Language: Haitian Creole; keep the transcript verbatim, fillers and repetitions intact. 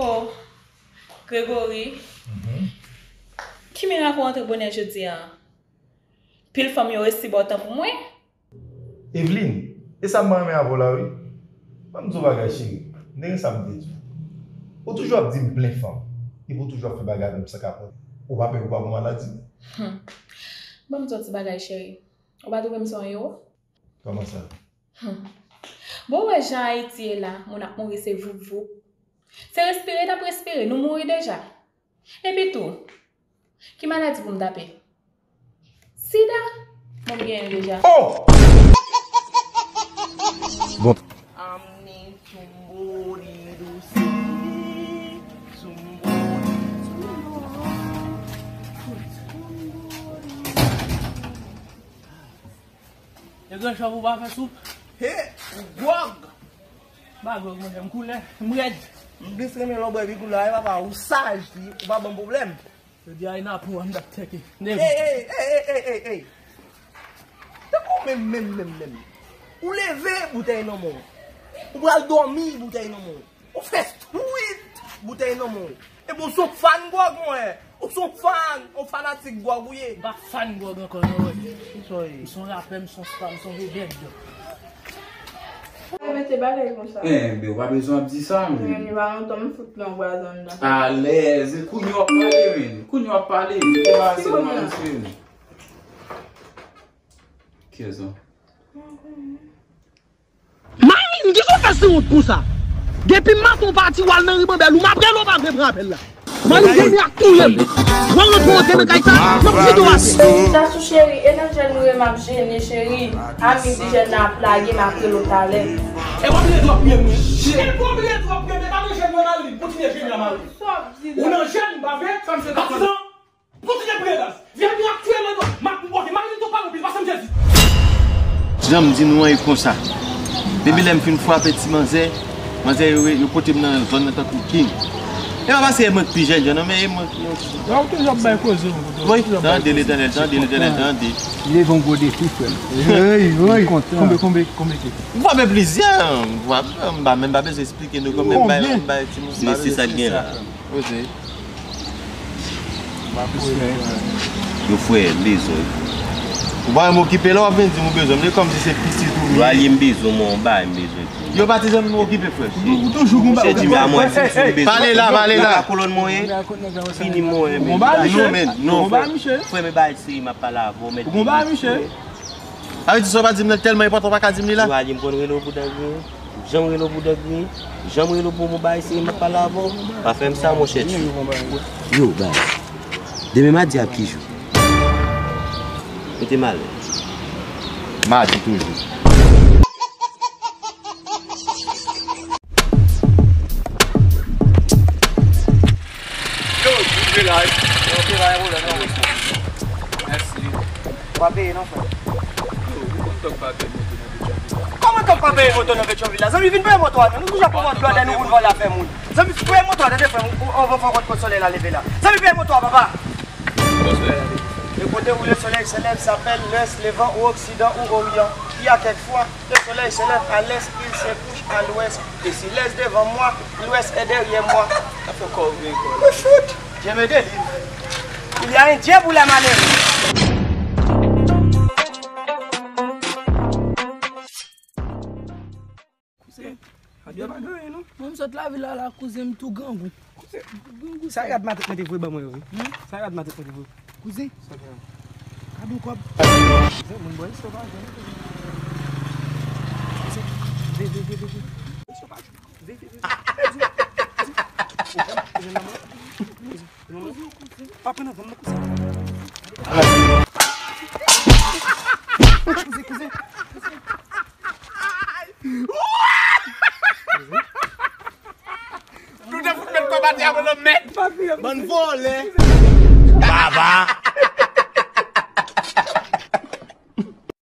Oh, Gregory. Mhm. Ki mirak ou antre bonè jodi a? Pil fanm yo resi ba w tan pou mwen. Eveline, e sa m renmen avè w la, wi. Ban m di w bagay, cheri. M te gen sa m te di w. Ou toujou ap di m plen fanm. Epi ou toujou ap fè bagay avè m san kapòt. Ou pa pè pou w pa gon maladi? Hmm. Ban m di w ti bagay, cheri. Ou pa twouve m se yon ewo? Kòman sa? Hmm. Bon, ou wè jan Ayiti ye la, moun ap mouri se voup voup. Se respire n ap respire, nou mouri deja. Epi tou, ki maladi pou m tape? Sida? Bon, m genyen l deja. Oh! Bon. E gran chòv ou pa fè soup? He, ou gwòg! M pa gwòg, monchè, m koulè, m rèd. M plis renmen lè w bwè Big Wheel la, wi papa, ou saj, ou pa ban m pwoblèm. Jodi a, e nan pou an dat tèke. Ey, ey, ey, ey, ey, ey. Tankou menm, menm, menm, menm. Ou leve, boutèy nan men w. Ou pral dòmi, boutèy nan men w. Ou fè street, boutèy nan men w. Epi w se yon fan gwòg, monchè. Ou se yon fan, yon fanatik gwòg ou ye. M pa fan gwòg ankò, non, wè. Kisa w ye? M se yon rapè, m se yon star, m se yon vedèt. Ou mete bagay konsa. Enben, ou pa bezwen ap di sa, men. Men, li pa lontan m fout nan bwazon nan. Alèz, e kounye w ap pale, men. Kounye w ap pale. Kite pase mwen, mesye. Kiyès sa? Mayi, kisa w fè sanwont konsa? Depi maten w pati w al nan ribanbèl ou, m ap rele w pa vle pran apèl la. Mayi, m vini ak touye m. W ap rantre w antre nan kay sa, m ap vide w atè. Sasou cheri, e nan jèn ou ye m ap jennen cheri. Ami di jèn nan ap lage m ap rele w talè. E w ap rele twòp pye mwen. E w ap rele twòp pye mwen, pa nan jèn mwen al li, kontinye jennen a mari. Ou nan jèn, pa vre? Patizan. Kontinye priye baz. Vye mi ak fre nan do. M ap mòde. Mari m tou pa anpil. Pase m Jezi. Jan m di nou an e konsa. Depi lè m fin frape ti manzè, manzè yo, yo pote m nan zòn nan tankou king. E pa paske e mwen k pi jèn jan non, men e mwen ki yon ti. Ou toujou ap bay koze, ou toujou ap bay koze. Tande, Letènèl, tande, Letènèl, tande. Li leve yon gwo defi, frè m. Ey, ey. Konbyen, konbyen, konbyen ki? M frape plizyè. M pa menm pa bezwen eksplike nou. Konbyen bay, bay ti moun. Men se sa k gen la. Oze. Yo frè, m bezwen. Ou pa wè m okipe la, w ap vin di m ou bezwen m. Li kòmsi se pitit ou m ye. Yo alye m bezwen mwen, yon bagay m bezwen tou. Yo pa ti zanmi m okipe, frè. Ou toujou gon bagay. Monchè, di m la, mwen, si m bezwen. Pale la, pale la. Nan kolòn mwen ye. Fini mwen ye, men. Gon bagay, non, men, non, frè. Frè, men bagay serye, m ap pale avè w, men. Gon bagay, misye. Sa vle di sa w pa di m nan tèlman enpòtan, w pa ka di m li la? Yo alye m konn rele w pou dangriyen. Jan m rele w pou dangriyen, jan m rele w pou mobay, se m ap pale avè w. Pa fè m sa, monchè, tchou. Yo, baz. Demen madi ap ki jou? Mete m alèz. Madi toujou. Yo, rive la, wi. Yo, rive la, wi. Mèsi. Ou pa peye non, frè. Yo, ou konn tòg pa peye moto nan Petyonvil la? Kòman tòg pa peye moto nan Petyonvil la? Zanmi, vin peye moto a non. Nou toujou ap pran blòdè nou pou n vòlè afè moun. Zanmi, peye moto a, tande frè m, ou, ou, anvan fò kont solèy la leve la. Zanmi, peye moto a, papa. Bon solèy la leve. Et côté où le soleil se lève s'appelle l'est, levant ou occident ou orient. Il y a quelquefois Le soleil se lève à l'est, il se couche à l'ouest. Et si l'est devant moi, l'ouest est derrière moi. Sa fè kò w veye kò la. Mwen fout! Dieu me délivre. Il y a un Dieu pour la malheureuse. Kouzen, adye pa gen anyen non. Mwen m sot lavil la la, kouzen, m tou grangou. Kouzen, sa rad matant mwen te voye ban mwen yo, wi. Hmm? Sa rad matant mwen te voye. Kouzen, sa gen. Kado kòb. Kouzen, moun bò isit pa jwenn. Kouzen, veye, veye, veye, veye. Isit pa jwenn. Veye, veye, veye. Kouzen, kouzen, kouzen. Pa pran nan van m non, kouzen. Kouzen, kouzen, kouzen. Nou te fout met kòb atè a, mwen nan mèt. Bann vòlè. Baba.